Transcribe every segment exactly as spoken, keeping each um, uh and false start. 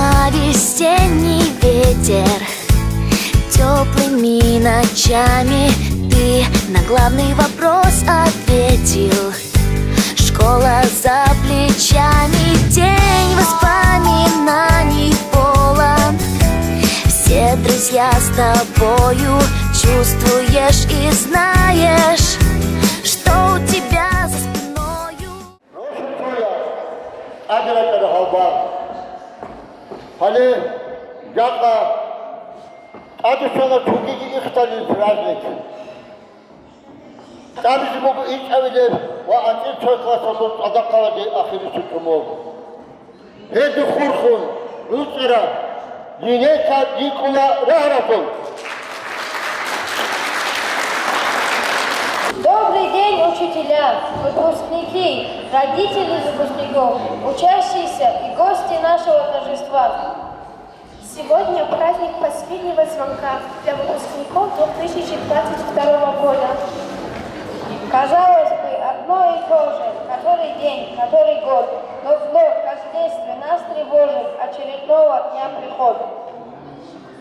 А весенний ветер теплыми ночами, ты на главный вопрос ответил. Школа за плечами, день воспоминаний полон. Все друзья с тобою, чувствуешь и знаешь, что у тебя за спиною. Росулъ цоял тӀаде рачӀарал гьалбал. Гьале жакъа тӀаде щвана цогиги ихталил праздник. ТӀадеги буго ичӀабилеб ва анцӀила цо классалъул цӀадахъалдаги ахирисеб чӀумал. Гьезул хурхун ручӀараб линейка йикӀула рагьаразул. Добрый день, учителя, выпускники, родители выпускников, учащиеся и гости нашего торжества. Сегодня праздник последнего звонка для выпускников две тысячи двадцать второго года. Казалось бы, одно и то же, который день, который год, но вновь, как в детстве, нас тревожит очередного дня приход.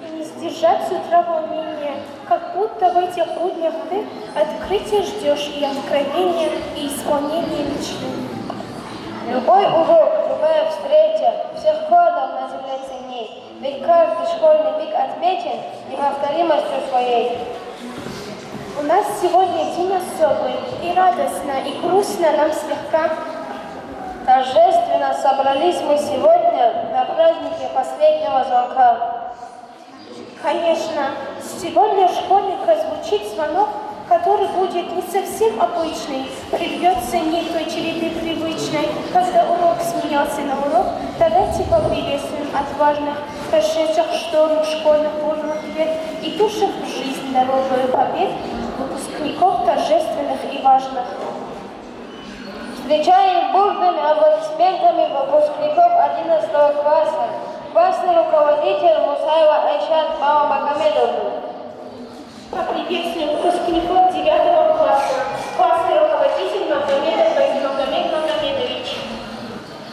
И не сдержать с утра волнения, как будто в этих буднях ты открытия ждёшь и откровения, и исполнения мечты. Любой урок, любая встреча, все вкладом на земле ценней, ведь каждый школьный миг отмечен неповторимостью своей. У нас сегодня день особый, и радостно, и грустно нам слегка. Торжественно собрались мы сегодня на празднике последнего звонка. Конечно, сегодня школьный прозвучит звонок, который будет не совсем обычный, прервётся не той череды привычной, когда урок сменялся на урок. Давайте поприветствуем отважных, прошедших шторм школьных бурных лет и идущих в жизнь дорогою побед, выпускников торжественных и важных. Встречаем бурными аплодисментами выпускников одиннадцатого класса, классный руководитель Мусаева Айшат Бабамагомедовну. Поприветствуем выпускников девятого класса, классный руководитель Магомедов Баймагомед Магомедович.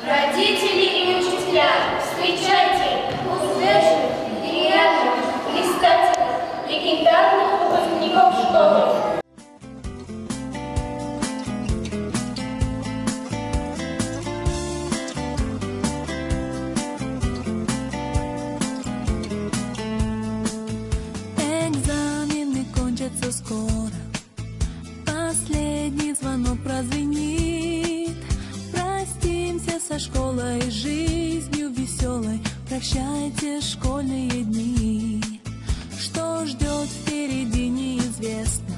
Родители и учителя, встречайте успешных, гениальных, блистательных, легендарных выпускников школы! Экзамены кончатся скоро, последний звонок прозвенит. Простимся со школой, жизнью весёлой, прощайте школьные дни. Что ждёт впереди, неизвестно,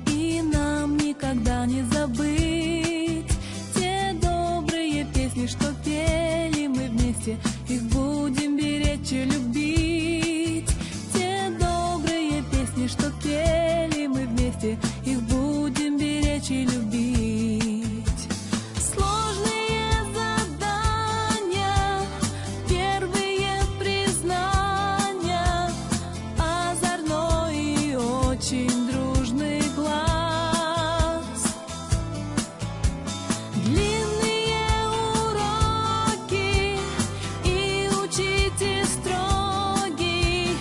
и нам никогда не забыть те добрые песни, что пели мы вместе, их будем беречь и любить. Те добрые песни, что пели мы вместе, их будем беречь и любить. Сложные задания, первые признания, озорной и очень дружный класс. Длинные уроки и учитель строгий,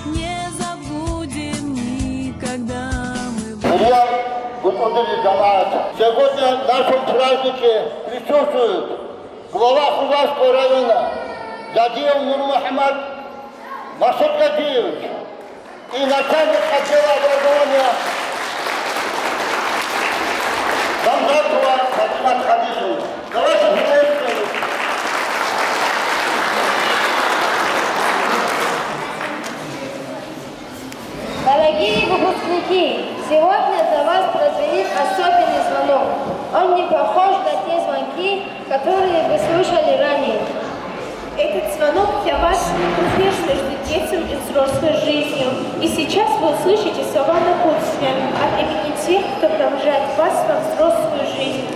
не забудем никогда мы. Хириял бутӀрулел жамагӀат, сегодня на нашем празднике присутствуют глава Хужалинского района Дадиев Нурмухаммад Масудгадиевич и начальник отдела образования Гамзатова Фатимат Хадисовна. Давайте приветствуем. Дорогие выпускники, сегодня для вас прозвенит особенный звонок. Он не похож на те звонки, которые вы слышали ранее. Этот звонок для вас рубеж между детством и взрослой жизнью. И сейчас вы услышите слова напутствия от имени тех, кто провожает вас во взрослую жизнь.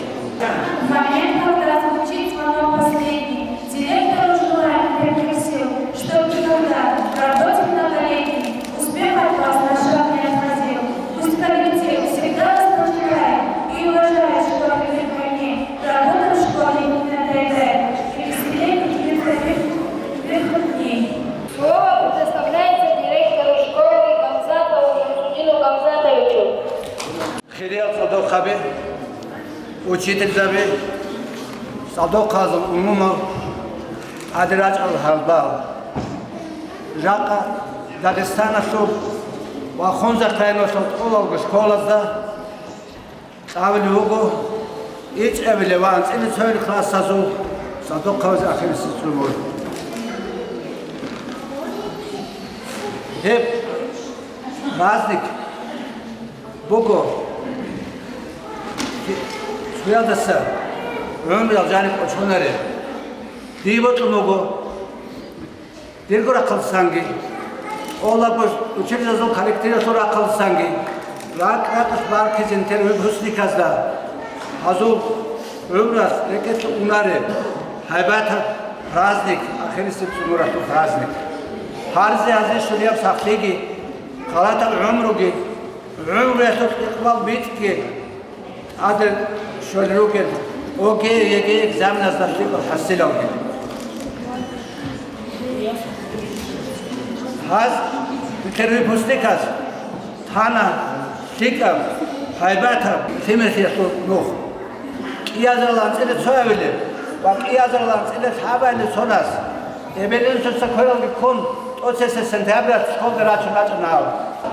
В момент, когда звучит звонок последний, директору желаем крепких сил, чтоб никогда в работе многолетней успех от вас на шаг не отходил. Пусть коллектив всегда вас почитает и уважает школьников войне, работа в школе не надоедает, и веселее будет ходить. Учительзаби, цӀалдохъазул умумул, тӀаде рачӀарал гьалбал. Жакъа Дагъистаналъул ва Хунзахъ районалъул тӀолалго школазда кьабулеб буго ичӀабилеб ва анцӀила цоябилеб классазул цӀалдохъазе ахирисеб цӀумур. Гьеб праздник буго цояздаса гӀумруялъ жаниб кӀочонареб. Дие бокьун буго, дирго рахъалдасанги, тӀолабго учительзабазул коллективалъул рахъалдасанги, ракӀ-ракӀалъ баркизе нилъер выпускниказда, гьазул гӀумруялъ рекӀелъ унареб гьайбатаб праздник, ахирисеб цӀумуралъул праздник. Гьаризе гьазие щулияб сахлъиги, халатаб гӀумруги, гӀумруялъул икъбал-битӀги тӀаде щвел ругел, ОГЭ, ЕГЭ экзаменазда лъикӀал хӀасилалги. Гьаз, нилъер выпускниказ, тана лъикӀаб, гьайбатаб лъимерлъиялъул нух. КӀиазарал анцӀила цоябилеб ва кӀиазарал анцӀила лъабабилеб цо нус. Эбел-инсуца квералги ккун, тӀоцесеб сентябралъ школалде рачун рачӀана гьав.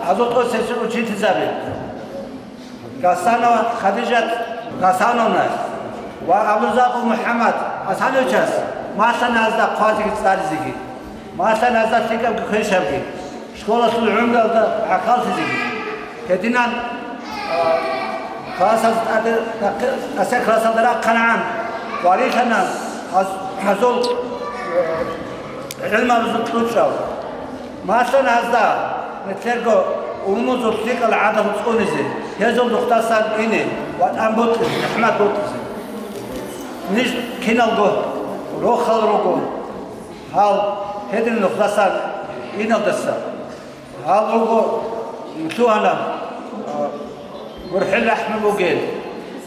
Гьазул тӀоцесел учительзаби. Гасанова Хадижат Гасановна ва Абдузакъов МухӀаммад Гасановичас малъана гьазда хъвазеги цӀализеги, малъана гьазда лъикӀабги квешабги, школалъул гӀумруялда гӀахьаллъизеги. Гьединан, а, классаз тӀаде, тӀаса классалда рахъанагӀан ва рилъана гьаз-, гьазул, а, гӀилмабазул кьучӀал. Малъана гьазда нилъерго умумузул лъикӀал гӀадал цӀунизе, гьезул нухдасан ине ва тӀан бокьизе, захӀмат бокьизе. Ниж киналго рохал руго гьал гьедин нухдасан иналдаса. Гьал руго лъугьана, а, гурхӀел рахӀму бугел,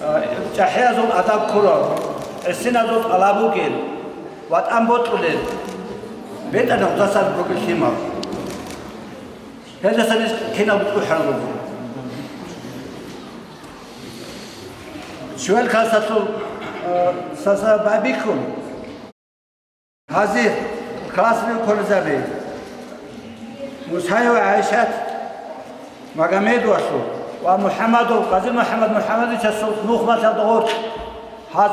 а, чӀахӀиязул адаб ккурал, гӀисиназул тӀалаб бугел ва тӀан бокьулел. БетӀергьанасда бугеб лъимал. Гьелдаса ниж киналго тӀухӀарал руго. Щуел классалъул, э, сасабабихьун гьазие классалъул кколезаби Мусаева ГӀайшат Магомедовалъул ва МухӀаммадов Къази МухӀаммад МухӀаммадовичасул нухмалъалда гъоркь. Гьаз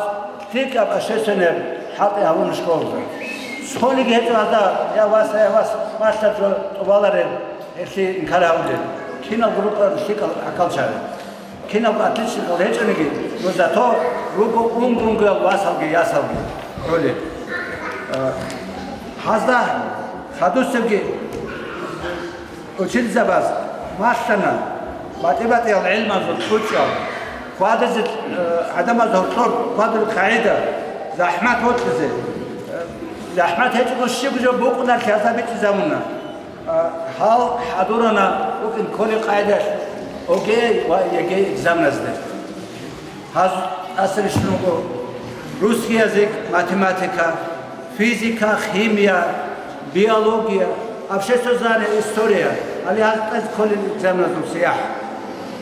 лъикӀаб общественный хӀалтӀи гьабуна школалда. Цониги гьечӀо гьазда: «Я вас, я вас, малъа жо тӀубаларел», гьелъие инкар гьабулел. Киналго рукӀарал лъикӀал гӀахьалчагӀи. Киналго отличникал гьечӀониги, но зато руго унго-унгоял васалги ясалги гӀолеб. Э, гьазда хадусебги учительзабаз малъана батӀи-батӀиял гӀилмазул кьучӀал, хьвадизе, э, гӀадамаз гьоркьор хьвадулеб къагӀида, захӀмат бокьизе. Э, захӀмат гьечӀого щибго жо букӀунарелъи гьазда бичӀчӀизабуна. Э, гьал хӀадурана букӀин кколеб къагӀидаялъ ОГЭ ва ЕГЭ экзаменазде. Гьаз тӀаса рищун руго: русский язык, математика, физика, химия, биология, обществознание, история. Гьале гьаз тӀаса кколел экзаменазул сияхӀ.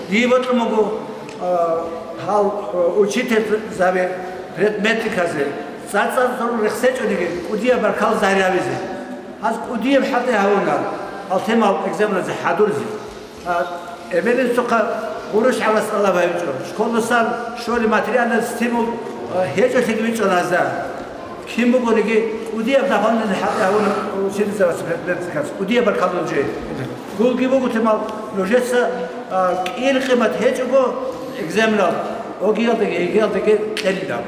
Дие бокьун буго, а, гьал, а, учительзаби предметниказе цӀацӀазул рехсечӀониги кӀудияб баркал загьир гьабизе. Гьаз кӀудияб хӀалтӀи гьавуна гьал темал экзаменазе хӀадуризе. А, эбел-инсухъа гъурущ гьабас тӀалаб гьабичӀо. Школасан щолеб материальный стимул, а, гьечӀолъиги бичӀчӀана гьазда. Кин бугониги, кӀудияб нафанлъи хӀалтӀи гьавуна учительзабаца предметниказ. КӀудияб баркал нужее. Гулги буго темал, нужеца, а, кӀияб къимат гьечӀого экзаменал, ОГЭ-ялдаги, ЕГЭ-ялдаги кьелилан.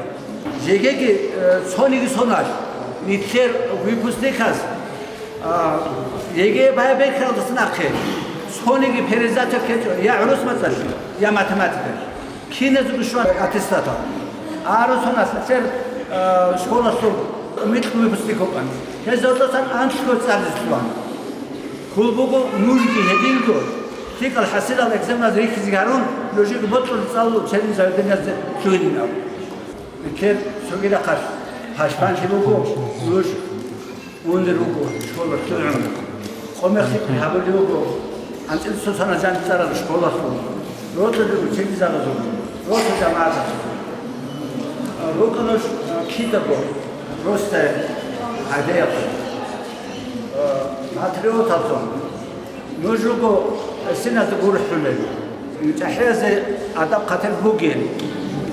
ЕГЭ-ги, э, цониги соналъ, нилъер выпускниказ А, ЕГЭ байбихьаралдаса нахъе цониги пересдача ккечӀо я гӀурус мацӀалъ, я математикалъ. Киназего щван аттестатал. Гьарусунас цер, а, школалъул микьго выпускник вукӀана. Гьез гьоркьосан анлъго цӀализе лъугьана. Хьул буго нужги гьединго лъикӀал хӀасилал экзаменаз рихьизе гьарун, нужги бокьулел цӀалул учебный заведениязде лъугьинин абун. Нилъер цогидахъалъ пашманлъи буго нуж унел руго школалъул гӀумру. Къо-мех лъикӀ гьабулеб буго анцӀила цо сана жаниб цӀарал школалъул, росулел учительзабазул, росу жамагӀаталъул. Руго нуж, э, кидаго просто гӀадаяхъе, э, патриоталлъун. Нуж руго синазда гурхӀулел, чӀахӀиязе адаб-хъатир бугел,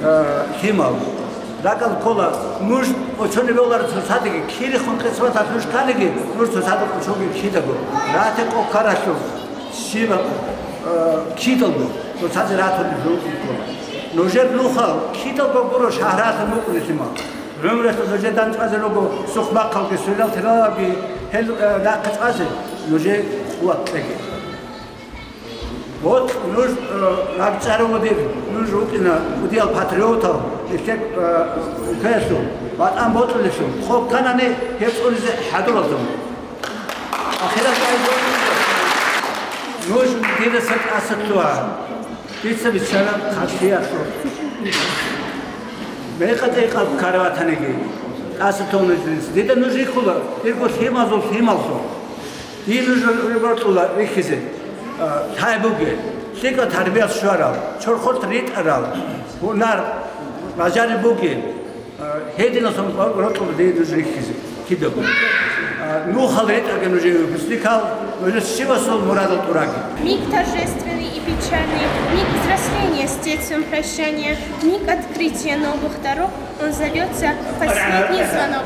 э, лъимал. РакӀал ккола, нуж кӀочон бегьуларо цоцазеги, кирихун къисматалъ нуж кканиги, нуж цоцазда кӀочонги кидаго. Рате къо ккаралъур щибаб, э, кидалго цоцазе ратулеб жо ккола. Нужер нухал кидалго гуро шагьаралда мукӀунелъимал. ГӀумралъул нужер дандчӀвазе руго сухбахъалги, суйрал-тиралалги, гьел, э, нахъе чӀвазе нужер къуват кьеги. Вот нуж, э, рагӀчӀарав дир, нуж рукӀина кӀудиял патриотал, нилъер, э, уквеялъул, ватӀан бокьулелъул, къо кканани гьеб цӀунизе хӀадуралдун. Ахират нуж дидаса тӀаса лъугӀа. Дица биччана хъалъиялъул. Мекъа-тӀекъаб ккарав ватаниги, тӀаса товнилъ дица. Дида нуж рихьула, дирго лъималазул лъималлъун. Дие нуж рокьула рихьизе, а, лъай бугел, лъикӀаб тарбиялъ щварал, чорхолъ ритӀарал, гьунар, бажариб бугел, а, гьединалъун рокьула дие нуж рихьизе кидаго. А, нухал ритӀаги нужее выпускникал, нужер щивасул мурадал тӀураги. Миг торжественный и печальный, миг взросления с детством прощания, миг открытия новых дорог, он зовётся последний звонок.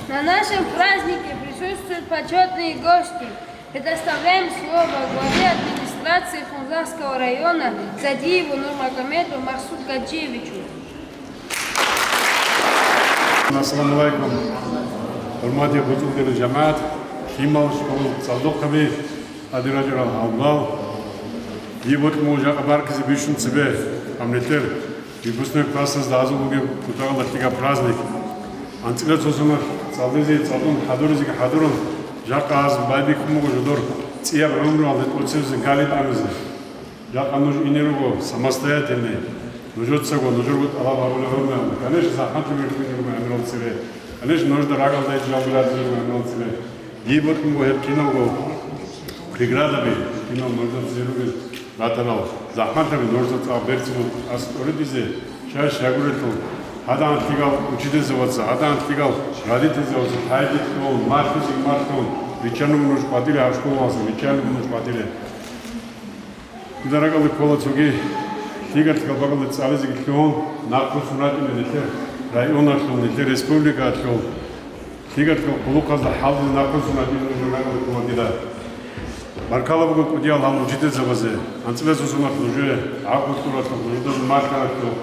На нашем празднике присутствуют почётные гости. Предоставляем слово главе администрации Хунзахского района Задиеву Нурмагомеду Максудгаджиевичу. Ассаламу алейкум. ХӀурматиял бусурбабазул жамагӀат, лъимал, школа цӀалдохъаби, гьадин рачӀарал гьалмагъал. Дие бокьун буго жакъа баркизе бищун цебе гьаб нилъер выпускной классазда гьабулеб бугеб кутакалда лъикӀаб праздник. АнцӀила цо соналъ цӀалдизе, цӀалдун хӀадуризеги хӀадурун, жакъа гьаз байбихьун буго жодор цӀияб гӀумруялде тӀоцебесеб гали тӀамизе. Жакъа нуж ине руго самостоятельный, нужецаго, нужерго тӀалаб гьабулеб гӀумруялде. Конечно, захӀматаб бихьулеб буго гӀумруялъул цере. Конечно, нужеда ракӀалда гьечӀеб жал буго гӀумруялъул цере. Дие бокьун буго гьеб киналго преградаби, кинал нужеда цере ругел ратарал захӀматаби нужеца цӀакъ берцинаб ас тӀоритӀизе, щай-щай гурелъул, гьадан лъикӀал учительзабаца, гьадан лъикӀал родительзабаца лъайги лъун, махьизе махьун, риччан руго нуж къватӀире гьаб школалъул, риччан руго нуж къватӀире. Дида ракӀалде ккола цоги лъикӀал-лъикӀал бакӀалде цӀализеги лъугьун, нахъвуссун ратӀине нилъер районалъул, нилъер республикаялъул. ЛъикӀал-лъикӀал хъулухъазда хӀалтӀизе нахъвуссун ратӀине нужер ракӀалде ккола дида. Баркала буго кӀудиял гьал учительзабазе, анцӀила цо соналъ нужее гӀакълу кьуралъухъ, нужеда малъаралъухъ,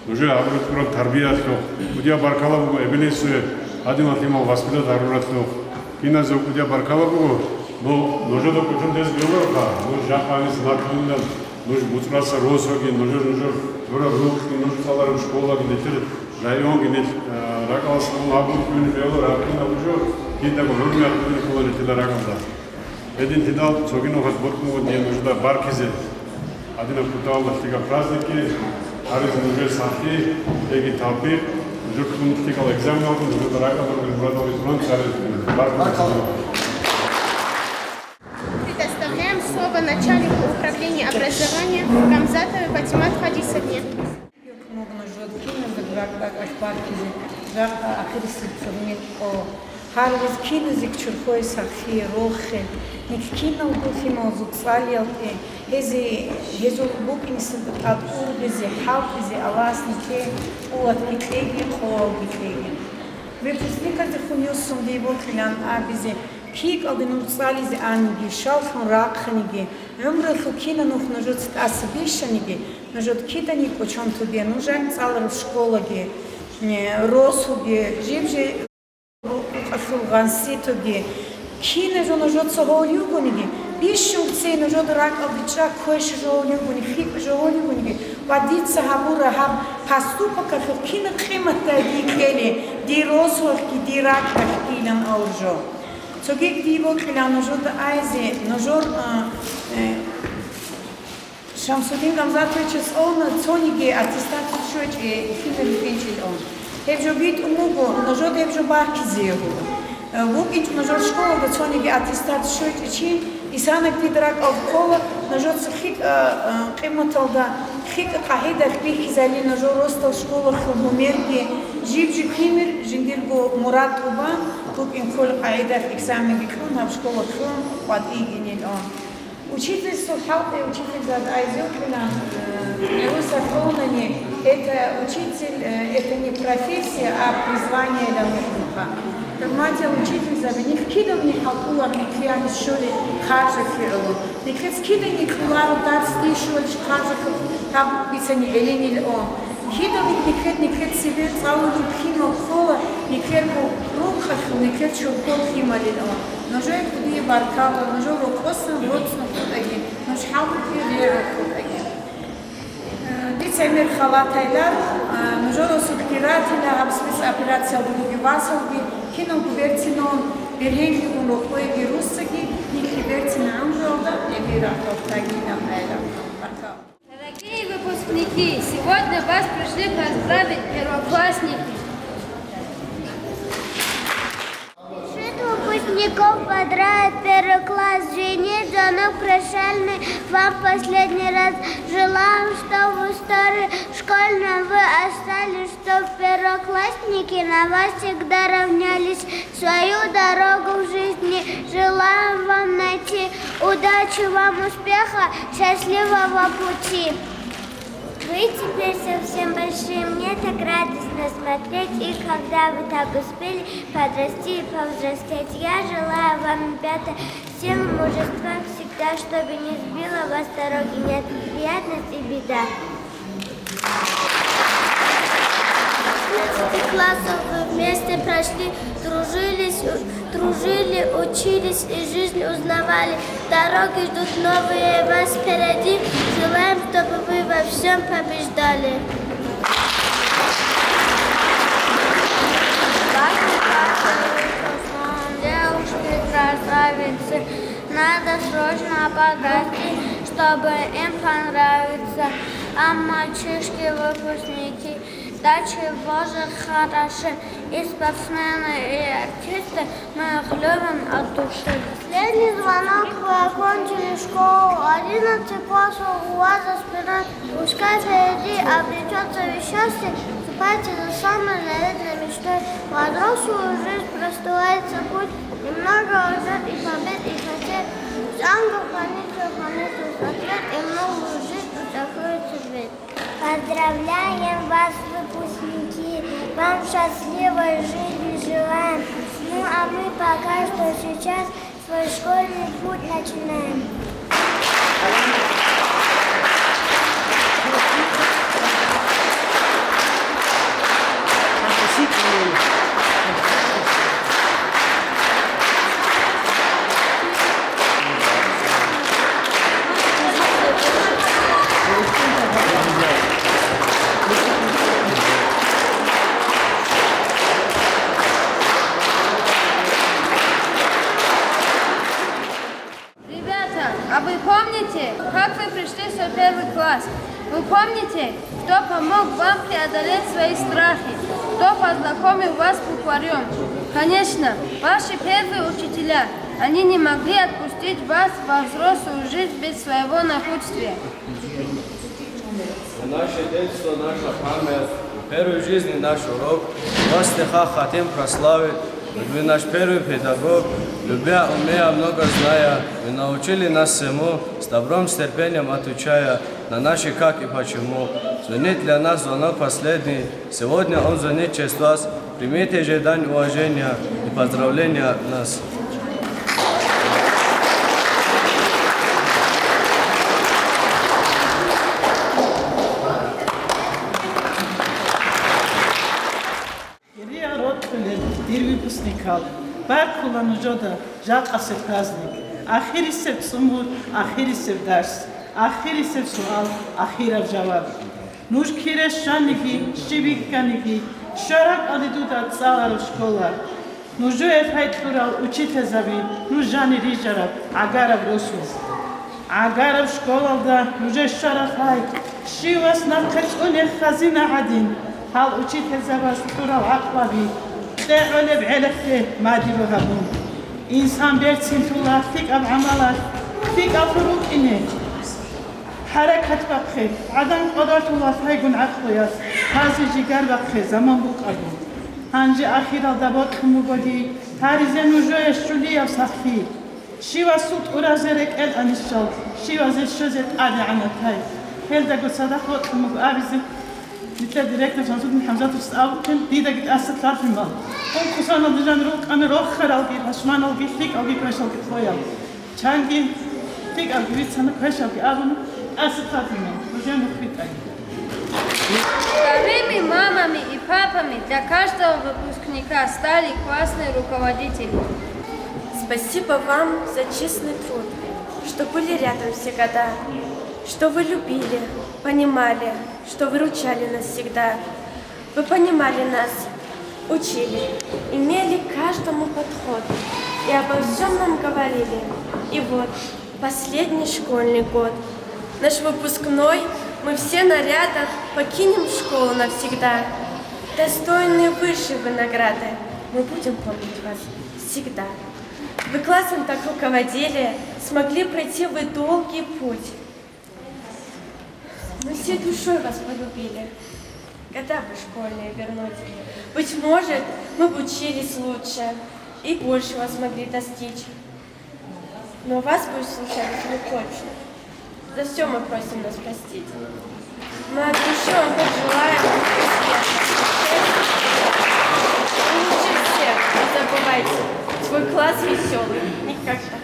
нужее гьабураб кьураб тарбиялъухъ. КӀудияб баркала буго эбел-инсуе гьадинал лъимал воспитать гьаруралъухъ. Киназего кӀудияб баркала буго, но нужеда кӀочон тезе бегьулароха, нуж жакъа гьаниб лъималилан, нуж буцӀраса росуги, нужер, нужер гӀураб рукъги, нуж цӀалараб школаги, нилъер районги, нилъ, а, ракӀалас гьабун кколеб бегьуларо гьаб кинаб жо, кидаго гӀумруялъ кколеб ккола нилъеда ракӀалда. Гьедин лъидал цоги нухалъ бокьун буго дие нужеда баркизе гьадинаб кутакалда лъикӀаб праздникги, гьаризе нужер сахлъи, яги тавфикъ, нужер ккун лъикӀал экзаменалда нужеда ракӀалда ругел мурадалги тӀуран цӀализе. Баркала. Предоставляем слово начальнику управления образования Гамзатовой Патимат Хадисовне. Мугъ нуж киназда ракӀ-ракӀалъ баркизе, жакъа ахирисеб цогнилъ къо. Гьарулез киназеги чорхое сахлъи, рохел, нилъ киналго лъималазул цӀалиялде, гьезе, гьезул букӀинесда тӀад ургъизе, хӀалтӀизе Аллагьас нилъее къуватги кьеги, къоялги кьеги. Выпускниказдехун юссун дие бокьилаан абизе, кикӀалде нуж цӀализе аниги, щаллъун рахъаниги, гӀумралъул кинаб нух нужеца тӀаса бищаниги, нужеда киданиги кӀочон тоге, нуж гьаниб цӀалараб школаги, э, росуги, жиб-жи-, рукъалъул гъанситоги, кинаб жо нужеца гьолев йигониги, бищун цей нужеда ракӀалде чӀа квеша жо гьолев йигони, хикӀа жо гьолев йигониги, ва дица гьабураб гьаб поступокалъухъ кинаб къиматдай дие ккели, дир росулъги, дир ракьалъгийилан гьабураб жо. Цогиги дие бокьилаан нужеда айзе, нужер, а, э, Шамсудин Гамзатовичас цӀуна цониги аттестат щвечӀого лъимер букӀинчӀин. Гьеб жо битӀун буго, нужеда гьеб жо баркизе буго. Э, букӀинчӀо нужер школалда цониги аттестат щвечӀого чи, Исанаг дида ракӀалда ккола, нужеца лъикӀа, а, къиматалда, лъикӀа къагӀидалъ бихьизали нужер росдал школалъул гьумерги, жиб-жиб гьимер жиндирго мурад тӀубан букӀин ккола къагӀидалъ экзаменги кьун, гьаб школа кьун къватӀийгинилан. Учительство хӀалтӀи, учительзаб айзуккилан, э, гӀурусалъ гьавунани, это учитель, э, это не профессия, а призвание ила мухӀ. ХӀурматиял учительзаби, нилъ киданиги хӀалтӀуларо нилъеялъе щолеб харжалъе гӀоло. Нилъеца киданиги кьоларо дарс дие щолеб харжалъе гьаб бицани гӀелинилан. Киданиги нилъер, нилъер цебе цӀалулеб кинал ккола, нилъер рукъалъул, нилъер чорхол лъималилан. Нужее кӀудияб баркала, нужер рокъосан роцӀцӀун хутӀаги, нуж хӀалбихьи регӀун хутӀаги. Э, дица гӀемер халатайилан, э, нужер росулъги ратила гьаб спецоперациялда ругел васалги, киналго берцинал, бергьенлъигун рокъойги руссаги, нилъги берцин гӀумруялда гӀемер рахъалъ тагийилан гӀела. Баркала. Дорогие выпускники, сегодня вас пришли поздравить первоклассники. Спешит выпускников поздравить первый класс, звенит звонок прощальный вам последний раз. Желаем, чтобы в истории школьной вы остались, чтоб первоклассники на вас всегда равнялись. Свою дорогу в жизни желаем вам найти. Удачи вам, успеха, счастливого пути. Вы теперь совсем большие, мне так радостно смотреть. И когда вы так успели подрасти и повзрослеть, я желаю вам, ребята, силы, мужества всегда, чтобы не сбила вас с дороги неприятность и беда. Одиннадцатый класс вы вместе прошли, дружились, у-, дружили, учились и жизнь узнавали. Дороги ждут новые вас впереди. Желаем, чтобы вы во всем побеждали. Девушки, красавицы, надо срочно подрасти, чтобы им понравиться. А мальчишки, выпускники, до чего же хороши и спортсмены, и артисты, мы их любим от души. Последний звонок, вы окончили школу, одиннадцатый класс у вас за спиной. Пускай впереди обретёт своё счастье, ступайте за самой заветной мечтой. Во взрослую жизнь простирается путь, немного лжи и побед, и потерь. Пусть ангел хранит, хранит вас от бед, и в новую жизнь пусть откроется дверь. Поздравляем вас, выпускники! Вам счастливой жизни желаем! Ну а мы пока что сейчас свой школьный путь начинаем. Ребята, а вы помните, как вы пришли в свой первый класс? Вы помните, кто помог вам преодолеть свои страхи? Кто познакомил вас с букварём? Конечно, ваши первые учителя. Они не могли отпустить вас во взрослую жизнь без своего напутствия. Вы наше детство, наша память, первый в жизни наш урок. Вас стихах хотим прославить, ведь вы наш первый педагог. Любя, умея, много зная, вы научили нас всему, с добром, с терпением отвечая на наши как и почему. Звенит для нас звонок последний, сегодня он звонит в честь вас. Примите же дань уважения и поздравления от нас. Кириял рокьулел, дир выпускникал, баркула нужеда жакъасеб праздник. Ахирисеб цӀумур, ахирисеб дарс, ахирисеб суал, ахираб жаваб. Нуж кире щваниги, щиб бихьаниги, щвараб кӀалдида дуда цӀалараб школа. Нужее лъай кьурал учительзаби, нуж жанир рижараб гӀагараб росу. ГӀагараб школалда нужер щвараб лъай, щив вас нахъе цӀунеб хазина гӀадин, гьал учительзабаз кьурал гӀакълаби, кьегӀолеб гӀелалъе мадибу гьабун. Инсан берцинлъула лъикӀаб гӀамалалъ, лъикӀалъур рукӀине. ХӀаракат бахъе, гӀадан къваралъула лъайгун гӀакълуялъ, гьази-жигар бахъе заман букӀаго. Гьанже ахиралда бокьун буго дие гьаризе нужее щулияб сахлъи. Щивасул тӀуразе рекӀел анищал, щивазе щвезе тӀадегӀанаб тай. Гьелдаго цадахъ бокьун буго абизе. Нилъер директор Шамсудин ХӀамзатовичас абухъин, дидаги тӀаса лъалъимал. Ункъусаналда жанир рукӀана рохаралги, пашманалги, лъикӀалги, квешалги хъоял. Чанги лъикӀалги бицана, квешалги абуна, тӀаса лъалъимал. Нужее нух битӀай. Вторыми мамами и папами для каждого выпускника стали классные руководители. Спасибо вам за честный труд, что были рядом все года, что вы любили, понимали, что выручали нас всегда. Вы понимали нас, учили, имели к каждому подход и обо всем нам говорили. И вот, последний школьный год. Наш выпускной, мы все на рядах покинем школу навсегда. Достойны высшей вы награды, мы будем помнить вас всегда. Вы классом так руководили, смогли пройти вы долгий путь. Мы всей душой вас полюбили. Когда бы школьные вернуть? Быть может, мы бы учились лучше и большего смогли достичь. Но вас бы слушались мы точно. За все мы просим нас простить. Мы от души вам пожелаем успехов, счастья. И лучше всех не забывайте свой класс веселый. Никогда.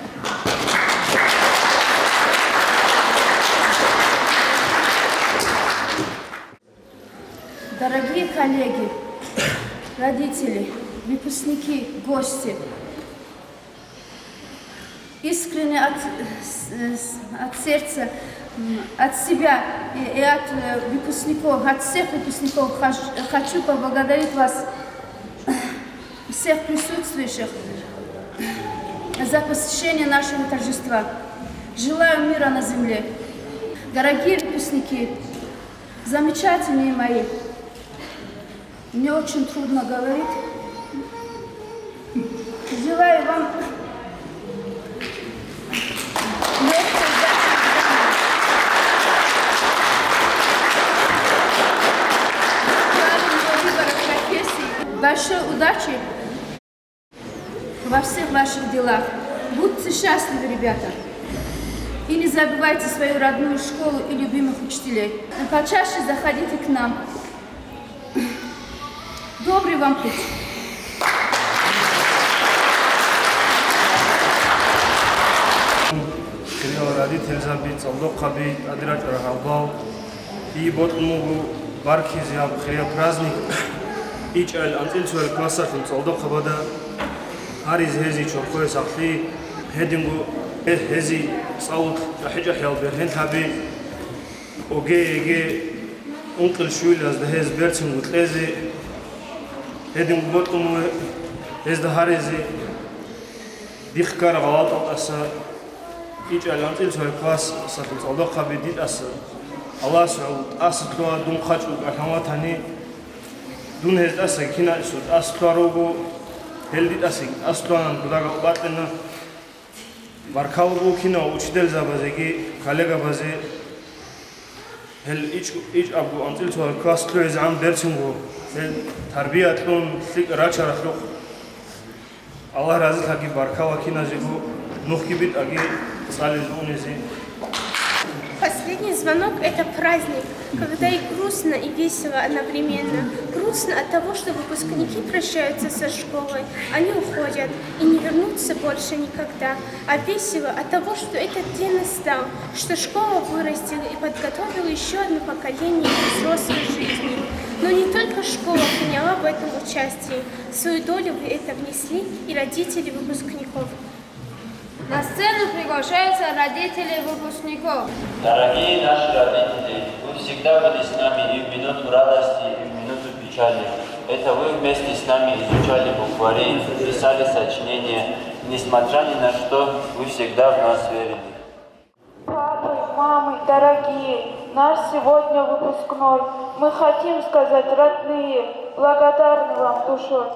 Дорогие коллеги, родители, выпускники, гости, искренне от, с- с- от сердца, м, от себя и, и от э, выпускников, от всех выпускников хож- хочу поблагодарить вас, всех присутствующих, за посещение нашего торжества. Желаю мира на земле. Дорогие выпускники, замечательные мои, мне очень трудно говорить. Желаю вам лёгкой удачи в жизни, правильного выбора профессии, большой удачи во всех ваших делах. Будьте счастливы, ребята. И не забывайте свою родную школу и любимых учителей. Почаще заходите к нам. Добрый вам путь. Хириял родительзаби, цӀалдохъаби, тӀаде рачӀарал гьалбал. И бокьун буго баркизе гьаб хириял праздник. ИчӀал анцӀил цоял классалъул цӀалдохъабазда гьаризе гьезие чорхое сахлъи, гьединго гьезие цӀалулъ чӀахӀи-чӀахӀиял бергьенлъаби, оге-еге ункъил щуялда гьез берцинго кьезе, гьединго бокьун буго гьезда гьаризе дихъ ккараб гъалатӀалдаса. ИчӀал анцӀил цоял классалъул цӀалдохъаби, дида тӀаса Аллагьас гӀоло тӀаса лъугьа, дун хъачӀ вукӀалъан ватани, дун гьез тӀаса киналъго тӀаса лъугьа руго, гьел дида тӀаса тӀаса лъугьана, дуда гъалатӀ бакьана. Баркала буго кинав учительзабазеги, коллегабазе, гьел ич-, ичӀабго анцӀил цоял класс лъугӀизегӀан берцинго, гьел тарбия кьун, лъикӀ рачаралъухъ. Аллагь разилъаги, баркала киназего, нухги битӀаги цӀализе унизе. Последний звонок — это праздник, когда и грустно, и весело одновременно. Грустно от того, что выпускники прощаются со школой, они уходят и не вернутся больше никогда. А весело от того, что этот день настал, что школа вырастила и подготовила еще одно поколение к взрослой жизни. Но не только школа приняла в этом участие. Свою долю в это внесли и родители выпускников. На сцену приглашаются родители выпускников. Дорогие наши родители, вы всегда были с нами и в минуту радости, и в минуту печали. Это вы вместе с нами изучали буквари, писали сочинения. Несмотря ни на что, вы всегда в нас верили. Папы, мамы, дорогие, наш сегодня выпускной. Мы хотим сказать, родные, благодарны вам душой.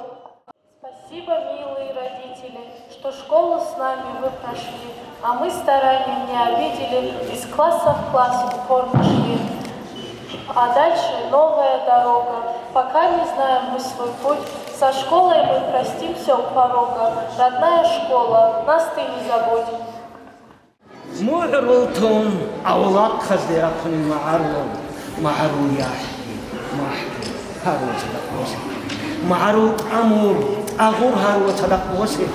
Спасибо, милые родители, Что школу с нами вы прошли, а мы старанием не обидели, из класса в класс упорно шли. А дальше новая дорога. Пока не знаем мы свой путь, со школой мы простимся у порога. Родная школа, нас ты не забудь. МугӀрул тун авлахъазде рахъунел магӀарулал, магӀарул яхӀги, махӀги гьарула цадахъ босе. МагӀарул тӀамур, тӀагъур гьарула цадахъ босе.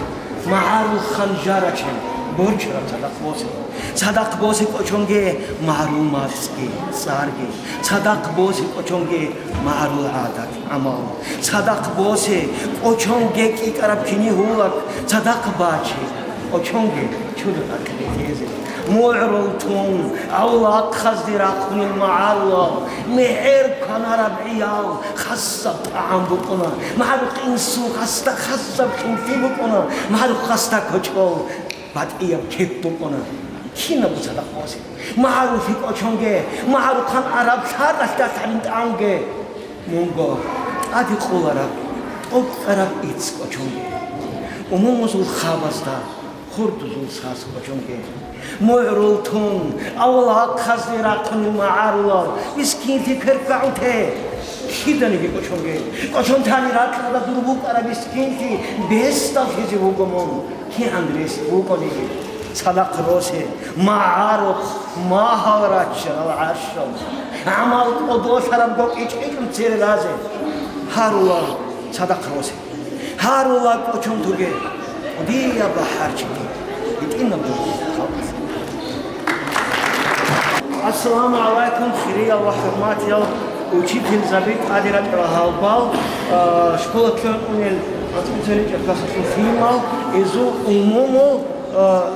МагӀарул ханжарачел борчараб цадахъ босе. Цадахъ босе кӀочонге магӀарул мацӀги, цӀарги. Цадахъ босе кӀочонге магӀарул гӀадат, гӀамал. Цадахъ босе кӀочонге кӀикӀараб кини гьулак. Цадахъ баче кӀочонге чудухъ гьаркье тезе. МугӀрул тун авлахъазде рахъунел магӀарулал, мегӀер кванараб гӀиял хасаб тӀагӀам букӀуна, магӀарухъ инсул хасда хасаб хинлъи букӀуна, магӀарухъ хасда кочӀол батӀияб кеп букӀуна. Кинабго цадахъ босе. МагӀарулъи кӀочонге, магӀарухъан араб лъаралъда лъарин тӀанге. Мунго тӀаде къулараб, тӀокӀкӀараб ицц кӀочонге. Умумузул хабазда, хурдузул сас кӀочонге. МугӀрул тун авлахъазде рахъунел магӀарулал, мискинлъи кверквагӀун те. Киданиги кӀочонге. КӀочон тани ракьалда дур букӀараб мискинлъи бесдаллъизе вуго мун. КигӀан рес букӀаниги, цадахъ росе, магӀарухъ магьал раччарал гӀаршал, гӀамал кӀодолъарабго кӀичӀ-кӀичӀун цере разе. Гьарула цадахъ росе, гьарула кӀочон тоге, дия бахӀарчиги, гьитӀинаб халкъалъ. Ассаламу гӀалайкум, хириял ва хӀурматиял учительзаби, тӀаде рачӀарал гьалбал, а, школа лъугӀун унел анцӀбукьаричӀеб классалъул лъимал, гьезул умумул, а,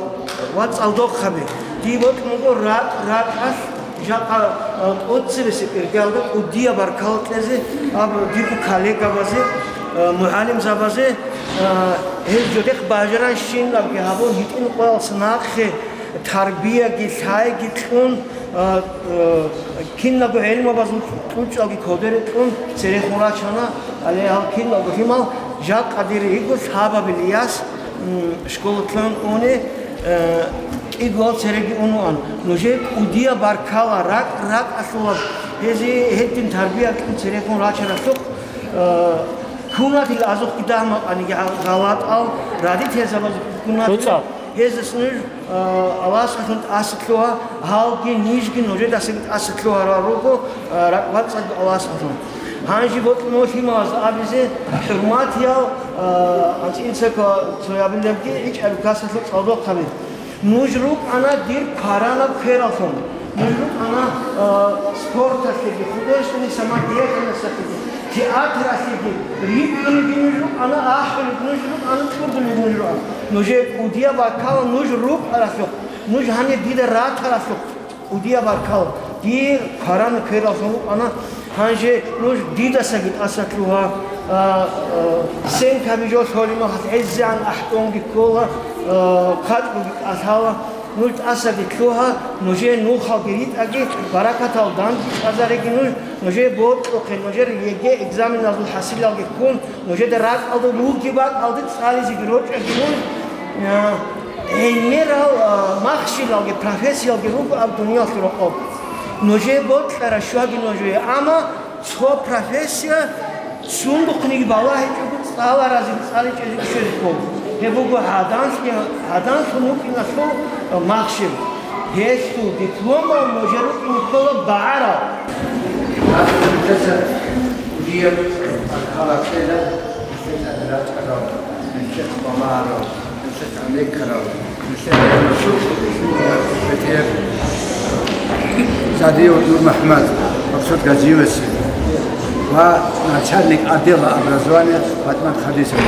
ва цӀалдохъаби. Дие бокьун буго ракь-ракьалъ жакъа, а, тӀоцебесеб иргаялда кӀудияб баркала кьезе аб дирго коллегабазе, а, мугӀалимзабазе, а, гьел жодехъ бажаранщинабги гьабун, гьитӀин къоялъ нахъе тарбияги лъайги кьун, а, а, киналго гӀелмабазул кьучӀалги кодере кьун церехун рачана, гьале гьал киналго лъимал жакъа дир йиго лъабабилияс, м, школалъун уни, а, кӀигоял цереги унуан. Нужее кӀудияб баркала, ракь-ракьалъулаб гьезие гьедин тарбия кьун церехун рачаралъухъ, а, кунатил азухъги дагьмакъаниги гъа-, гъалатӀал, родительзабазухъ кунатил. Гьезас нуж, а, Аллагьасухъан тӀаса лъугьа, гьалги нижги нужедасаги тӀаса лъугьарал руго, а, ракӀбацӀцӀадго Аллагьасухъан. Гьанже бокьун лъималаз абизе, хӀурматиял, а, анцӀинцаго цоябилебги гӀичӀаб касалъул цӀалдохъаби. Нуж рукӀана дир кваранаб квераллъун. Нуж рукӀана, а, спорталъеги, художественный самодеятельносталъеги, театралъеги, рикӀкӀунеги нуж рукӀана, ахӀулеб нуж рукӀана, чӀудулеб нуж рукӀана. Нужее кӀудияб баркала нуж рукӀаралъухъ, нуж гьанир дида ратаралъухъ, кӀудияб баркала. Дир кваранаб квераллъун рукӀана, гьанже нуж дидасаги тӀаса лъугьа, а, а, стенкаби жо лъолеб мехалъ гӀезегӀан ахӀдонги ккола, а, хъатӀуги кӀалъала. Нуж тӀасаги лъугьа, нужее нухалги ритӀаги, баракатал данде чӀвазареги нуж, нужее бокьухъе, нужер ЕГЭ экзаменазул хӀасилалги ккун, нужеда ракӀалда ругеб бакӀалде цӀализеги рочӀаги нуж, а, гӀемерал, а, махщелалги, профессиялги руго аб дуниялалъул рокъоб. Нужее бокьараб щваги нужее, амма цо профессия сундухъниги балагьичӀого цӀаларазе, цӀаличӀезе кколеб. Гьеб буго гӀаданлъи-, гӀаданлъун вукӀиналъул махщел. Гьелъул дипломал нужер рукӀине ккола багӀарал. Задиев Нурмухьаммад, Максуд Газиевас ва начальник отдела образования Патимат Хадисовна.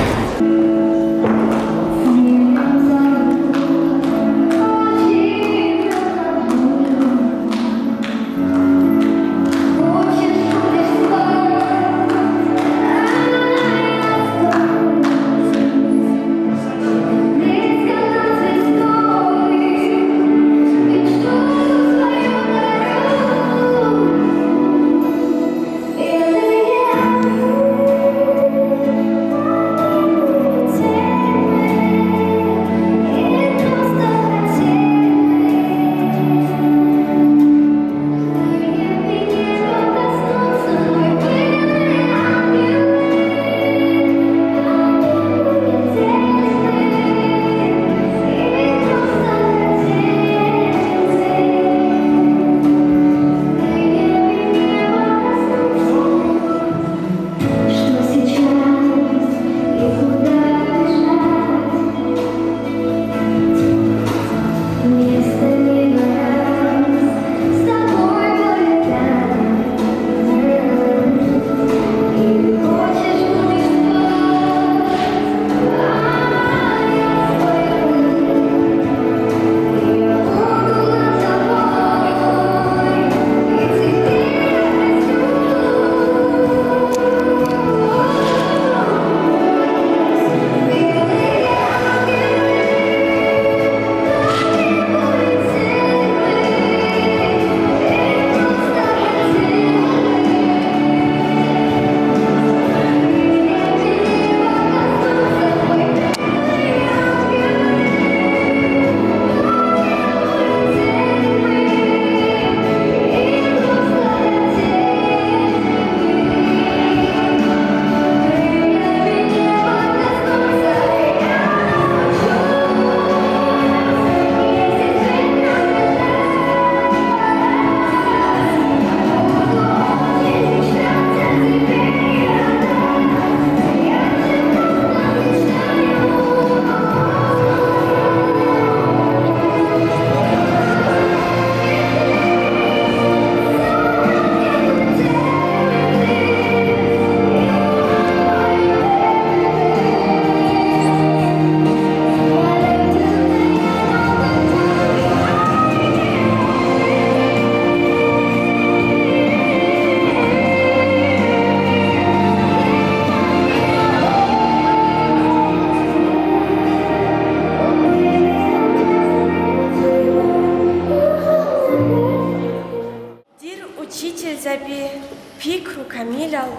Камилал,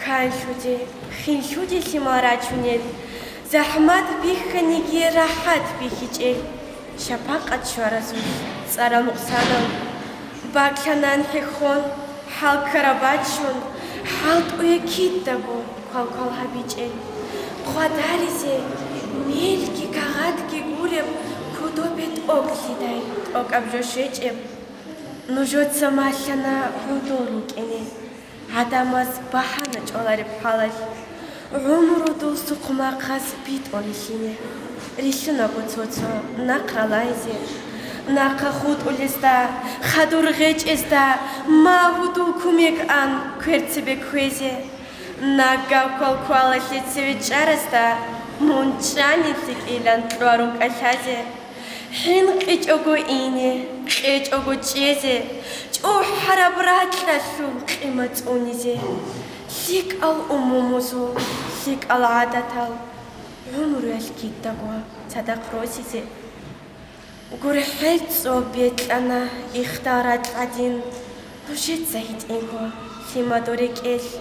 канлъуде, хинлъуде лъимал рачунел, захӀмат бихьаниги рахӀат бихьичӀел, шапакъат щваразул цӀарал нукъсанал. Бакълъанан хӀехьон, хӀалкараб бачун, хӀалтӀуе кидаго квалквал гьабичӀел. Хъвадаризе мелги кагъатги гуреб кодобе тӀокӀлъидай тӀокӀаб жо щвечӀеб. Нужеца малъана гӀодор рукӀине, гӀадамаз багьана чӀвалареб хӀалалъ. ГӀумрудул сухъмахъаз битӀун рилълъине. Рилълъунаго цо-цо нахъ ралайзе, нахъа хутӀулезда, хадур гъечӀезда, магьудул кумек ан квер цебе кквезе. Нагагь квалквалалъе цеве чӀаразда мун чӀани лъикӀилан кьварун кӀалъазе. ХӀинкъичӀого ине, кьечӀого чӀезе, чӀухӀараб ракьалъул къимат цӀунизе, лъикӀал умумузул, лъикӀал гӀадатал, гӀумруялъ кидаго цадахъ росизе. ГурхӀел цӀоб бекьана ихтарат гӀадин, нужеца гьитӀинго лъимадо рекӀелъ.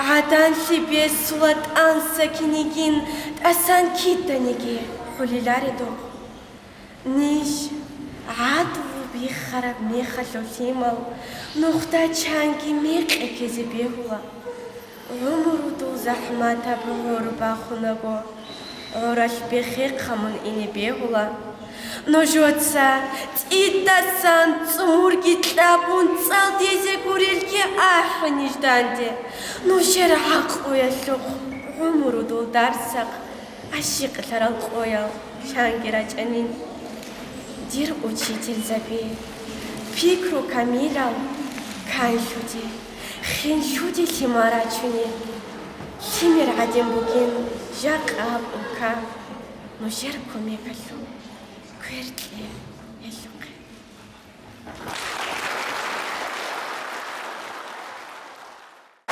ГӀаданлъи бесула тӀанса кинигин, тӀасан киданиги хӀулиларедухъ. Ниж гӀадлу биххараб мехалъул лъимал нухда чанги мекъи ккезе бегьула. ГӀумрудул захӀматаб гӀор бахунаго, гӀоралъ бехехъа мун ине бегьула. Нужеца цӀидасан цӀумурги кьабун цӀалдезе гурелги ахӀи ниж данде. Нужер гӀакълуялъухъ гӀумрудул дарсахъ гӀащикълъарал къоял чанги рачӀанин. Дир учительзаби, пикру камилал, канлъуде, хинлъуде лъимал рачунел, лъимер гӀадин бугин жакъа гьаб улка, нужер кумекалъул кверкье.